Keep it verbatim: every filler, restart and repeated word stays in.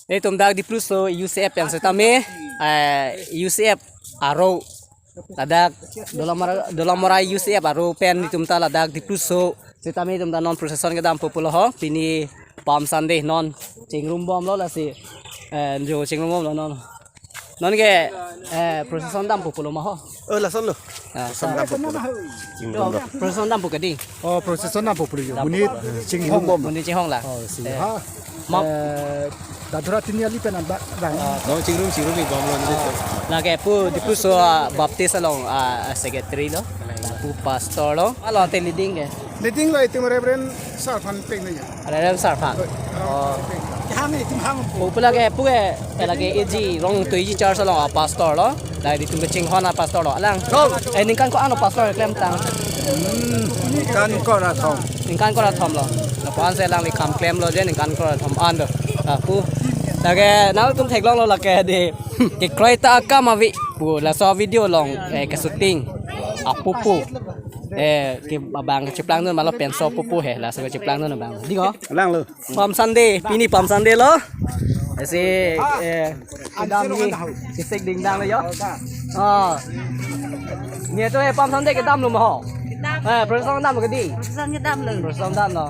Itum dak Dipluso U C F pen setame, eh, U C F aro ladak Dolamara, Dolamara U C F aro pen itum ta ladak Dipluso setame itum ta non procession kedam pulo ho. Pini Palm Sunday non chingrum bomlo lasi, eh, jo chingrum bomlo non. Non ke, eh, procession dam pulo ma ho. Oh, lason lo. Ah, procession dam pulo. Chingrum dam. Procession dam pu kedi. Oh, procession dam pulo yo. Monit chinghong. Monit chinghong la. Oh, si. Eh. Ha. Map. Eh, Dadura Tiniali pen anda dang. Ah. Dong chingrum, chingrum ni bomlo ni. Lake pu Dipluso, ah, Baptist along, ah, secretary lo. Pu pastor lo. Alo te leading ke. Leading lo itum Reverend Sarphan peng na ya. Reverend Sarphan. Oh. Ham itum ham. Pu lake pu ke lake A G Rongtui A G Church along a pastor lo. Dai itum kachinghon a pastor lo. Alang. Eh, ningkan ko-an lo pastor klemtang. Hmm, ningkan ko ra thom. Ningkan ko ra thom lo. Lapu-an si alangli kam klemlo je ningkan ko ra thom an do. Lapu. Lake nangtum theklonglo lake di. Kekroi ta akam ave pu laso video along, eh, ke shooting. Apupu. Eh, ke abang kachiplang dun ma lo penso pupu he, laso kachiplang dun abang. Ding ho? Alang lo. Palm Sunday, pini Palm Sunday lo. Isi, eh, kedam ni, kisik dingdang lo yo. Oh. Ni tu, eh, Palm Sunday kedam lo ma ho. Kedam. Eh, procession kedam lo kedi. Procession kedam lo. Procession dam lo.